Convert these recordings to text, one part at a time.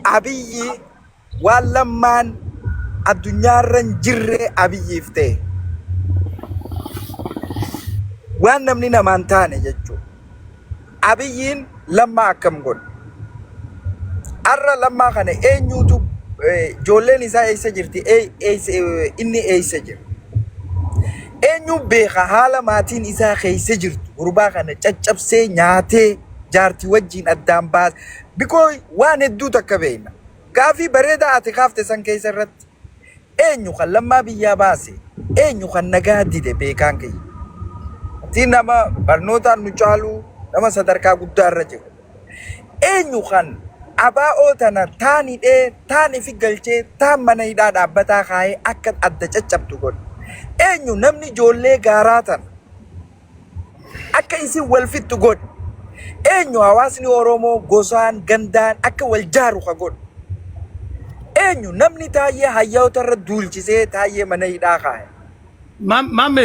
Abiyyi waan Lammaan addunyaarra hin jirre Abiyyiif ta'e. Waan namni namaan taane jechuudha. Abiyyiin Lammaa akkam godhe? Har'a Lammaa kana eenyuutu ijoolleen isaa eessa jirti? Inni eessa jira? Eenyu beeka haala maatiin isaa keessa jirtu? Gurbaa kana caccabsee nyaatee jaartii wajjin addaan baase. Bikoo waan hedduu takka beekna. Gaafii bareedaa ati kaafte san keessa irratti eenyu kan Lammaa biyyaa baase? Eenyu kan nagaa dide beekaan kiyya? Ati nama barnootaan nu caalu, nama sadarkaa guddaa irra jiru. Eenyu kan ABO tana taan hidhee, taan ifi galchee, taan mana hidhaa dhaabbataa kaayee akka adda caccabdu godhe? Eenyu namni ijoollee gaaraa tana akka isin wal fixxu godhe? Eenyu hawaasni Oromoo gosaan, gandaan akka wal jaaru ka godhe? Eenyu namni Taayyee hayyoota irra duulchisee Taayyee mana hidhaa kaaye? Maamme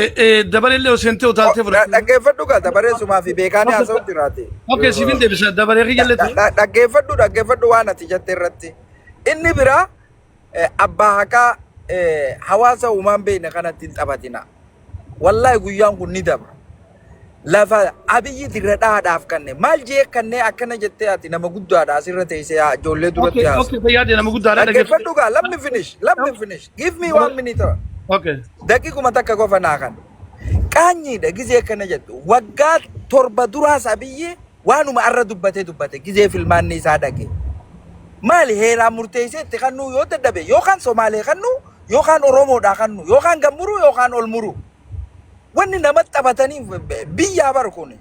dabaree illee seentee utaaltee fudhatte. Dhaggeeffadhu gaa dabaree sumaa fi beekaanii haasa'u jiraate. Okay, siifin deebisa dabaree kiyya illee ture. Dhaggeeffadhu, dhaggeeffadhu waan ati jette irratti. Inni biraa abbaa haqaa hawaasa uumaan beekne kanatti hin taphatina. Wallaahi guyyaan kun ni dabra. Lafa Abiyyi dirra dhaadhaaf kanne maal jee kannee akkana jettee ati nama guddaadha asirra teessee ijoollee duratti Okay, haasa'u. okay, fayyaadee nama guddaadha dhaggeeffadhu. Dhaggeeffadhu gaa, let me finish, let me finish. Give me one minute. Okay. Daqiiquma takka qofa naa kan. Qaanyiidha gizee akkana jettu. Waggaa 7 duraas Abiyyi waanuma arra dubbate dubbate gizee filmaanni isaa dhaqe. Maali heeraan murteessee itti kannuu yoo dadhabe yookaan Somaalee kannuu yookaan Oromoodhaa kannuu yookaan gammuruu yookaan ol muruu. Wanni nama taphatanii biyyaa bar kun.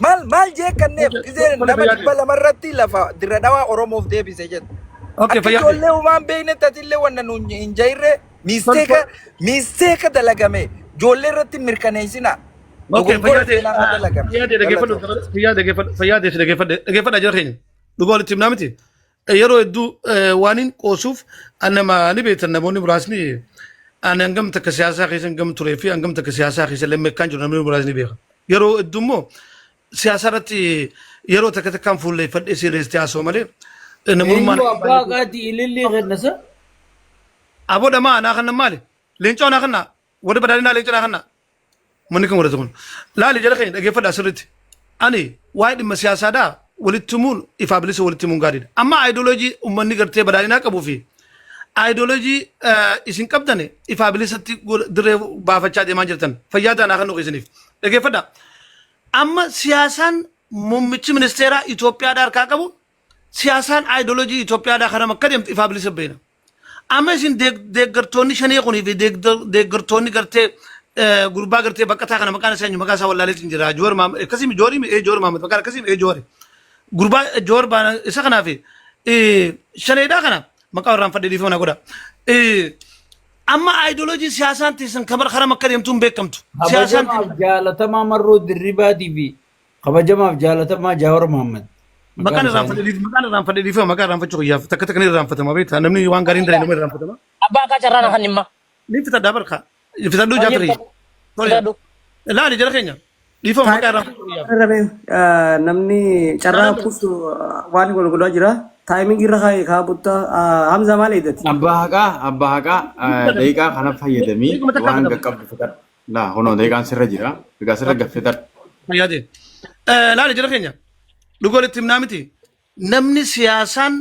Maal maal jee kanneef gizee Tole nama fayyaadee. 200 irratti lafa dirra dhawaa Oromoof deebise jettu. Okay, Akka fayyaadee. ijoollee uumaan beeknetti atillee wanna nu hin jairre miisteeka miisteeka dalagame ijoollee irratti mirkaneessina. Okay, Dogoggora fayyaadee. seenaa kan dalagame. Fayyaadee dhaggeeffadhu. Galatoomi. Fayyaadee dhaggeeffadhu. Fayyaadee si dhaggeeffadhe. Dhaggeeffadha jara keenya. Dhugaa walitti himnaa miti. Yeroo hedduu waan hin qoosuuf nama ni beektan namoonni muraasni ani hangam takka siyaasaa keessa hangam turee fi hangam takka siyaasaa keessa illee meeqaan jiru namni muraasni beeka. Yeroo hedduu immoo siyaasa irratti yeroo takka takkaan fuulleeffadhee sirreessitee haasa'u malee namummaan Eenyu abbaa haqaati ilillii kennasa? Aboo dhamaa anaa kan maali? Leencoo anaa kannaa warri badhaadhinaa leencoo anaa kannaa. Manni kan godhatu kun. Laali jala keenya dhaggeeffadhaa sirriitti. Ani waa'ee dhimma siyaasaadhaa walitti himuun ifaa bilisa walitti himuun gaariidha. Amma aayidoloojii uummanni gartee badhaadhinaa qabuu fi aayidoloojii isin qabdan ifaa bilisatti dirree baafachaa deemaa jirtan. Fayyaa ta'an haa kan isiniif. Dhaggeeffadhaa. Amma siyaasaan muummichi ministeeraa Itoophiyaadhaa harkaa qabu siyaasaan aayidoloojii Itoophiyaadhaa karam akka deemtu ifaa bilisa beena. Amma isin deeggartoonni shanee kunii fi deeggartoonni gartee gurbaa gartee baqataa kana maqaan isaa eenyu maqaa isaa wallaaleetiin jira. Joor Maamad akkasii Joorii ee Joor Maamad maqaan akkasii ee Joori. Gurbaa Joor baana isa kanaa fi shaneedhaa kana maqaa irraan fadhee dhiifama na godha. Amma aayidoloojii siyaasaan teessan kamar karam akka deemtu hin beekamtu. Siyaasaan Kabajamaaf jaalatamaa Marroo Dirribaatii fi kabajamaaf jaalatamaa Jaawar Mohaammed. Maqaan Maqaan irraan isaanii. fadhee maqaan irraan fadhee dhiifama maqaa irraanfachuu kiyyaaf takka takka ni irraanfatama beektaa namni waan gaarii hin dalagin nama irraanfatama. Abbaa akka carraa na kan dhimma. Ni fitadhaa barka. Fitadhuu Baay'ee jaatirii. fitadhu. Tole. Fitadhu. Laali jara keenya. Dhiifama maqaa irraanfachuu kiyyaaf. Irra namni carraa kuusu waan golgolaa jira. Timing irra kaa'e kaa buttaa Hamza maal eeggati? Abbaa haqaa, abbaa haqaa, daqiiqaa kana fayyadamii Daqiiquma takka waan fudhata. qaqqabdu fixadhu. Laa kunoo daqiiqaan sirra jira. Daqiiqaa sirra gaffitadhu. Fayyaadee. Laali jara keenya. Dhugaa walitti himnaa miti. Namni siyaasaan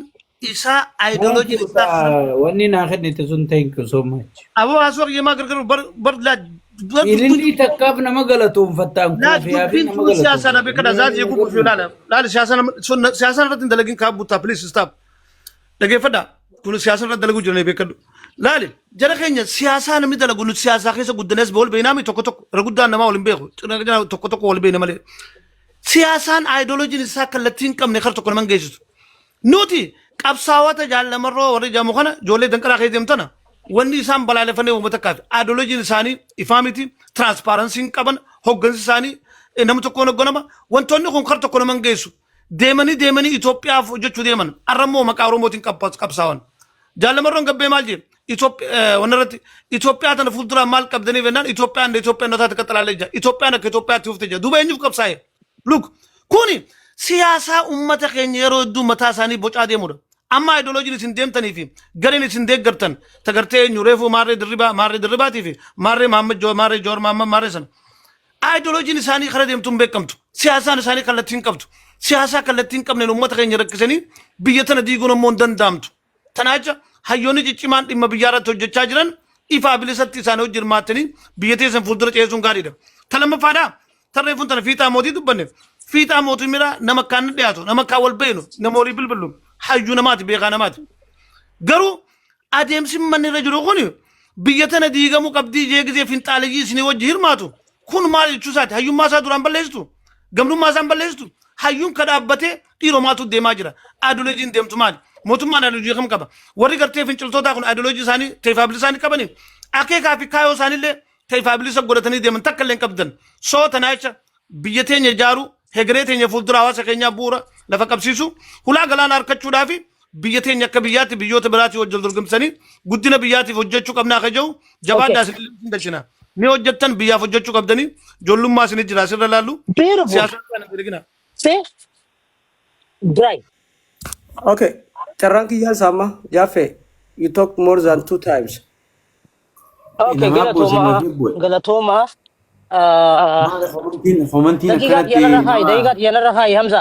isaa aayidoloojiin isaa Wanni naa kennite sun thank you so much. Aboo haasoo kiyyamaa gargaaru bar bar laa bar Ilillii takkaaf nama galatoonfattaan laa kuufiyaa fi dubbiin nama tun siyaasaa na beekadha galatoonfatta. zaati eeguu kuufii laala laali siyaasa nama siyaasaan irratti hin dalagin kaa buttaa please stop dhageeffadha kun siyaasa irratti dalaguu jiranii beekadhu laali jara keenya siyaasaa namni dalagu nuti siyaasaa keessa guddanes wal beeknaa mi tokko tokko irra guddaan namaa wal hin beeku tokko tokko wal beekna malee siyaasaan aayidoloojiin isaa kallattii hin qabne kar tokko nama hin geessisu. Nuti qabsaawota jaallamarroo warri jedhamu kana ijoollee danqaraa keessa deemtana wanni isaan balaaleffannee uummata takkaaf aayidoloojiin isaanii ifaa miti tiraanspaaransii hin qaban hoggansi isaanii nama tokkoon hogganama wantoonni kun kar tokko nama hin geessu deemanii deemanii Itoophiyaaf hojjechuu deeman har'a immoo maqaa Oromootiin qabsaawan. Jaallamarroon gabbee maal jee wanna irratti Itoophiyaa tana fuulduraan maal qabdanii jennaan Itoophiyaan Itoophiyaan notaatti qaxalaalee jira Itoophiyaan akka Itoophiyaatti hufte jira duuba eenyuuf qabsaa'e. Look, kuni siyaasaa uummata keenya yeroo hedduu mataa isaanii bocaa deemudha. Amma ayidooloojiin isin deemtanii fi gareen isin deeggartan tagartee eenyu reefuu maarree dirribaa maarree dirribaatii fi maarree Mahammad Jawaar maarree Jawaar Mahammad maarree sana. Ayidooloojiin isaanii kara deemtu hin beekamtu. Siyaasaan isaanii kallattii hin qabdu. Siyaasaa kallattii hin qabneen uummata keenya rakkisanii biyya tana diiguun ammoo hin danda'amtu. Tanaa jecha hayyoonni ciccimaan dhimma biyyaa irratti hojjechaa jiran ifaa bilisatti isaanii hojii hirmaattanii biyya teessan fuuldura ceessuun gaariidha. Ta lammaffaadhaa tarreeffuun tana fiixaa mootii dubbanne. Fiixaa mootii mira nama akkaan dhiyaatu nama akkaan wal beeknu nama walii bilbilu hayyuu namaati beekaa namaati. Garuu adeemsi manni irra jiru kun biyya tana diigamuu qabdii jee gisee finxaaleyyii isinii wajji hirmaatu kun maal jechuu isaati hayyummaa isaa duraan balleessitu gamnummaa isaan balleessitu hayyuun ka dhaabbatee dhiiroo maaltu deemaa jira ayidooloojiin deemtu maali mootummaan ayidooloojii kam qaba warri gartee finciltootaa kun ayidooloojii isaanii teefaa bilisa isaanii qabanii akeekaa fi kaayoo isaaniillee teefaa bilisa godhatanii deeman takka illee hin qabdan soo tanaa jecha biyya teenya ijaaruu hegeree teenya fuuldura hawaasa keenyaa bu'uura lafa qabsiisuu hulaa galaana harkachuudhaa fi biyya teenya akka biyyaatti biyyoota biraatii wajjin dorgomsanii guddina biyyaatiif hojjechuu qabnaa akka jiru jabaadhaa isin hin galchina. Ni hojjettan biyyaaf hojjechuu qabdanii ijoollummaa isin jira asirra laallu Beautiful. siyaasa kana hin ergina. See? Dry. Okay. Carraan kiyyaa sama Jaffe, you talk more than two times. Okay, Namaa buuse galatoomaa. nuti bu'e. Galatoomaa. Ah, Maali komantiin komantiin daqiiqaa akkanatti xiyyanarra kaayi, nama daqiiqaa xiyyanarra kaayi Hamza.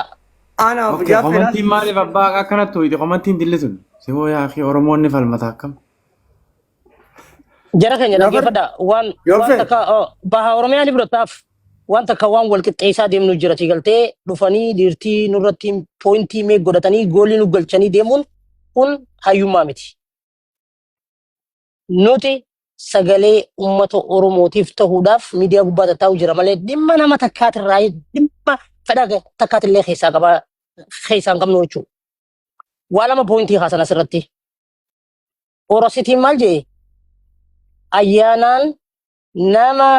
Anaaf Okay, Jaffe laal. komantiin maaliif abbaa akkanatti hoyite komantiin dilli tun. Siboo yaa akhi Oromoonni falmata akkam. Jara keenya Jafar, dhaggeeffadha. Waan waan Jaffe, takka oh, baha Oromiyaa ni fudhattaaf. Waan takka waan wal qixxeessaa deemnu jira galtee dhufanii dhiirtii nurratti poointii meeq godhatanii goolii nu galchanii deemuun kun hayyummaa miti. Nuti sagalee uummata Oromootiif ta'uudhaaf miidiyaa gubbaa tattaa'u jira malee dhimma nama takkaatirraa dhimma fedha takkaatillee keessaa qabaa keessaa hin qabnu jechuudha. Waa lama poointii kaasan asirratti. Orositiin maal jedhe? Ayyaanaan nama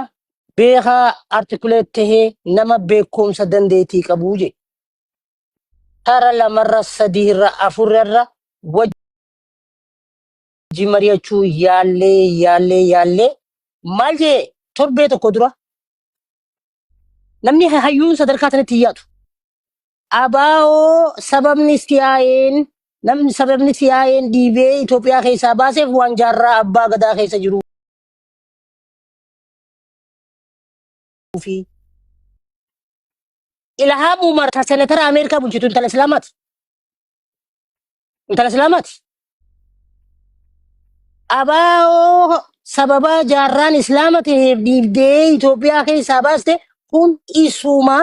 beekaa artikuleet tahee nama beekumsa dandeettii qabu jedhe. Tara lamarra sadiirra afurarra wajji mari'achuu yaallee yaallee yaallee maal jedhe torbee tokko dura namni hayyuun sadarkaa sanatti hin yaadu. Abaa'oo sababni siyaa'een namni sababni siyaa'een dhiibee Itoophiyaa keessaa baaseef waan jaarraa abbaa gadaa keessa jiruu fi Ilhaam Umar ta senatara Ameerikaa bulchitu intala Islaamaati. Intala Islaamaati. Abaa'oo sababa jaarraan Islaama ta'eef dhiibdee Itoophiyaa keessaa baaste kun isuma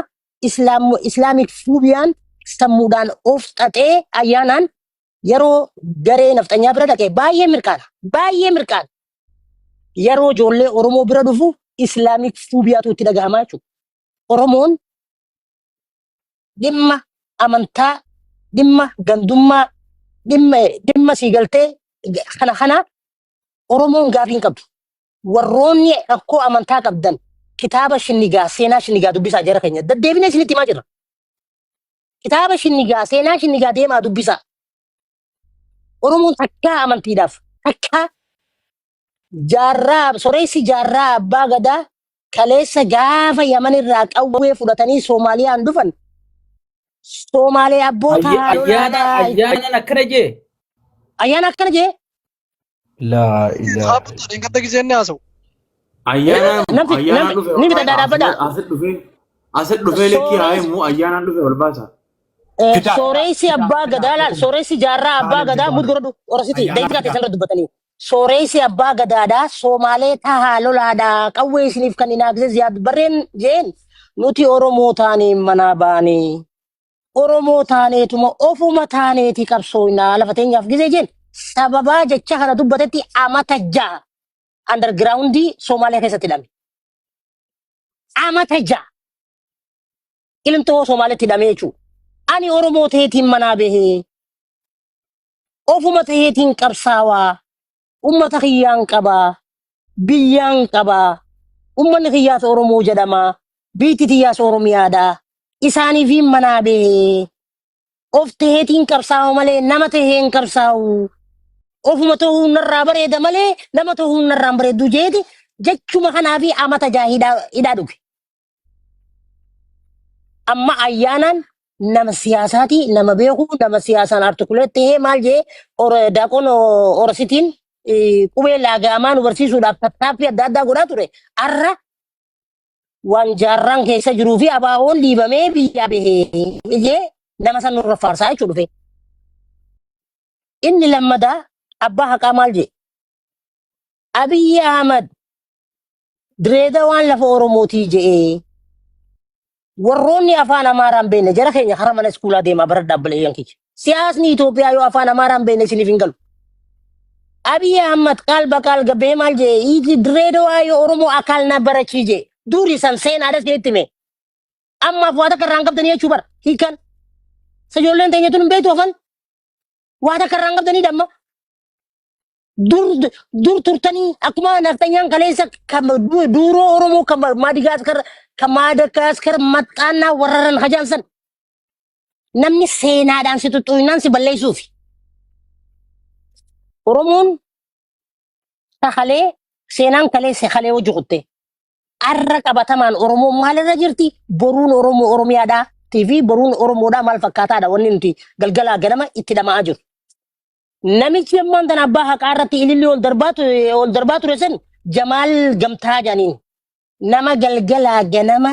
Islaam Islaamik fuubiyaan sammuudhaan of xaxee ayyaanaan yeroo garee nafxanyaa bira dhaqe baay'ee mirqaana. Baay'ee mirqaana. Yeroo ijoollee Oromoo bira dhufu Islaamik fuubiyaatu itti dhagahamaa jechuudha. Oromoon dhimma amantaa, dhimma gandummaa, dhimma dhimma siigaltee kana kana Oromoon gaafii hin qabdu. Warroonni rakkoo amantaa qabdan kitaaba shinnigaa seenaa shinnigaa dubbisaa jara keenya deddeebinee isinitti himaa jirra. Kitaaba shinnigaa seenaa shinnigaa deemaa dubbisaa. Oromoon takkaa amantiidhaaf takkaa jaarraa soreessi jaarraa abbaa gadaa kaleessa gaafa Yaman irraa qawwee fudhatanii Soomaaliyaan dhufan Soomaalee abboota Ayyaana haadholaadhaa ayyaanan akkana jee. ayyaana akkana jee Laa ilaaha. Haabuttaa dheengadda gisee inni haasa'u. Ayyaanaan namni ayyaanaan namni dhufe ni bitadhaa dhaabbadhaa. asit dhufee asit dhufee likkii haa Sooressi himu ayyaanaan dhufe ol baasa. Fidaa. Sooressi abbaa gadaa laal sooressi jaarraa abbaa gadaa mud godhadhu orositi Ayyaana daqiiqaa fidaa. teessan irra dubbatanii. Sooressi abbaa gadaadhaa Soomaalee tahaa lolaadhaa qawwee isiniif kan hin agsee ziyaad barreen jeen nuti Oromoo taanee manaa baanee Oromoo taaneetuma ofuma taaneeti qabsooynaa lafa teenyaaf gisee jeen sababaa jecha kana dubbatetti amata 6 undergroundii Soomaaliyaa keessatti hidhame. Amata 6 ilmtoo Somaalitti hidhamee jechuudha. Ani Oromoo ta'eetiin manaa bahee ofuma ta'eetiin qabsaawaa ummata kiyyaan qabaa biyyaan qabaa ummanni kiyyaas Oromoo jedhama biitti tiyyaas Oromiyaadha isaaniifiin manaa bahee of ta'eetiin qabsaa'u malee nama ta'ee hin qabsaa'u ofuma ta'uun narraa bareeda malee nama ta'uun narraa hin bareeddu jeeti jechuma kanaafi amata 6 hidhaa dhuge. Amma ayyaanaan Nama siyaasaati, nama beeku, nama siyaasaan articulate ta'ee maal jee daaqoon Orositiin qubee laaga'amaa nu barsiisuudhaaf tattaaffii adda addaa godhaa ture. Arra waan jaarraan keessa jiruu fi abaawoon dhiibamee biyyaa bahee jee nama san nurra faarsaa jechuu dhufe. Inni lammadaa abbaa haqaa maal jee? Abiyyi Ahmad direeda waan lafa Oromootii je'ee warroonni afaan Amaaraan beekne jara keenya karaa mana iskuulaa deemaa bara dhaabbilee kiyya. Siyaasni Itoophiyaa yoo afaan Amaaraan beekne isiniif hin galu. Abiy Ahmad ቃል በቃል gabbee maal jee direedawaa yoo Oromoo አካል ነበረች jee duri san seenaadha isinitti hime. Ammaaf waa takka irraa hin qabdanii jechuu bara hiikan. Ijoolleen teenya tun hin beektu afaan waa takka irraa hin qabdanii damma. Dur turtanii akkuma naftanyaan kaleessa duuroo Oromoo kan Maadigaaskas kan Maadagaskar maxxaannaa warraran hajaansan namni seenaadhaan si tuttuunnaan si balleessuufi. Oromoon kalee seenaan kaleessa kalee hojii kutte. Arra qabatamaan Oromoon maalirra jirti? Boruun Oromoo Oromiyaadhaa fi boruun Oromoodhaa maal fakkaataadha wanni nuti galgalaa ganama itti dhama'aa jiru. Namichi ammaan tana abbaa haqaa irratti ililli ol darbaa ture san Jamaal Gamtaa jedhaniin nama galgalaa ganama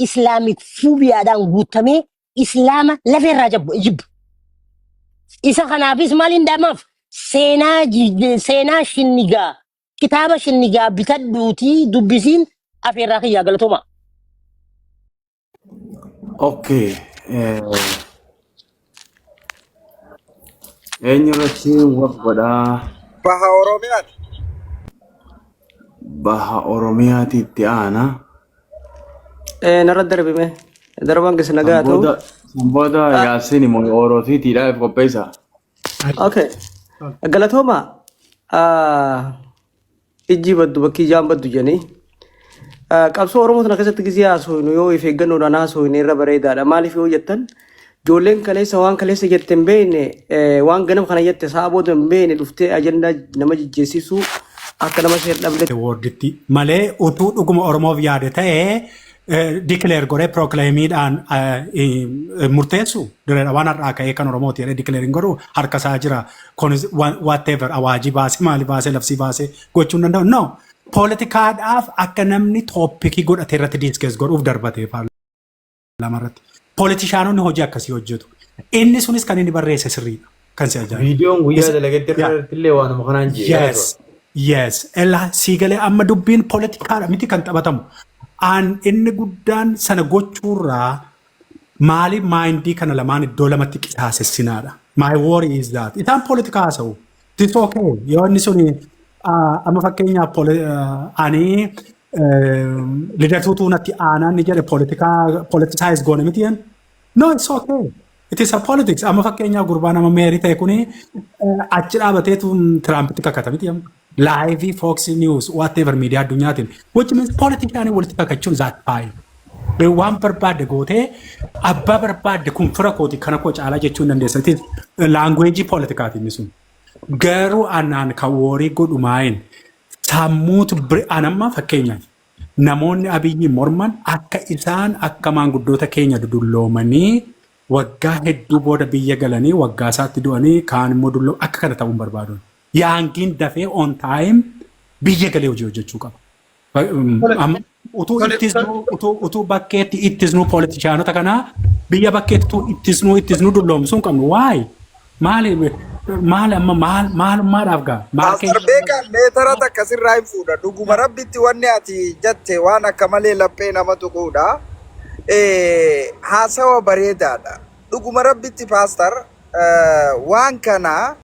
Islamic phobiadhaan guutamee Islaama lafeerraa jibbu. Isa kanaafis maaliin dhamaaf seenaa shinnigaa kitaaba shinnigaa bitadhuutii dubbisiin afeerraa kiyyaa galatooma. Okay. Eenyurratti wab godhaa? Baha Oromiyaati. Baha Oromiyaati itti aana. Narra darbime. Darbaan keessa nagaa haa ta'u. San booda Yaasiin immoo Orosiitiidhaaf qopheessa. Okay. Galatooma. Ijji baddu bakki ijaan baddu jedhanii. Qabsoo Oromoo tana keessatti gizee haasofnu yoo of eeggannoodhaan haasofne irra bareedaadha. Maaliif yoo jettan, ijoolleen kaleessa waan kaleessa jette hin beekne, waan ganama kana jette sa'a booda hin beekne dhuftee ajandaa nama jijjiirsiisuu akka nama seer dhabde. Worditti malee utuu dhuguma Oromoof yaade ta'ee declare godhee proclaimiidhaan murteessu direedha waan har'aa ka'ee kan Oromooti jedhee declare godhu harka isaa jira. Kunis whatever awaajii baasee, maali baasee, labsii baasee gochuu hin danda'u. No. Poolitikaadhaaf akka namni topicii godhatee irratti discuss godhuuf darbatee paarlaamaa irratti. Politicianonni hojii akkasii hojjetu. Inni sunis kan inni barreesse sirriidha. Kan si ajaa'ibu. Viidiyoon guyyaa dalagetti irratti illee waanuma kanaan jee. Yes. Ella siigalee amma dubbiin poolitikaadha miti kan taphatamu. Aan inni guddaan sana gochuurraa maaliif mindii kana lamaan iddoo lamatti qisaasessinaadha. My worry is that. Isaan poolitikaa haasa'u. It's okay. Yoo inni suni amma fakkeenyaaf ani lidatuutu natti aanaan ni jedhe poolitikaa politicize goone miti yen. No, it's okay. It is a politics. Amma fakkeenyaaf gurbaa nama mayorii ta'e kuni achi dhaabateetu Trumpitti kakata miti amma. Live Fox News, whatever media addunyaatiin. Which means politician walitti kakachuun that fine. Waan barbaadde gootee abbaa barbaadde kun fira kooti kana koo caalaa jechuu hin dandeessa. It is language politikaatiin inni sun. Garuu anaan kan worry godhu maayin sammuutu anamma fakkeenyaaf namoonni Abiyyi morman akka isaan akka maanguddoota keenya dudulloomanii waggaa hedduu booda biyya galanii waggaa isaatti du'anii kaan immoo dulloo akka kana ta'uu hin barbaadu. Youngiin dafee on time biyya galee hojii hojjechuu qaba. Amma utuu ittisnuu utuu bakkeetti ittisnuu politicianota kanaa biyya bakkeetti utuu ittisnuu dulloomsuu hin qabnu. Waay maali maal amma maal maalummaadhaaf gaa maal Maastar keenya beekaan leetara takka sirraa hin fuudha. Dhuguma rabbitti wanni ati jette waan akka malee laphee nama tuquudha. Haasawa bareedaadha. Dhuguma rabbitti, paastar, waan kana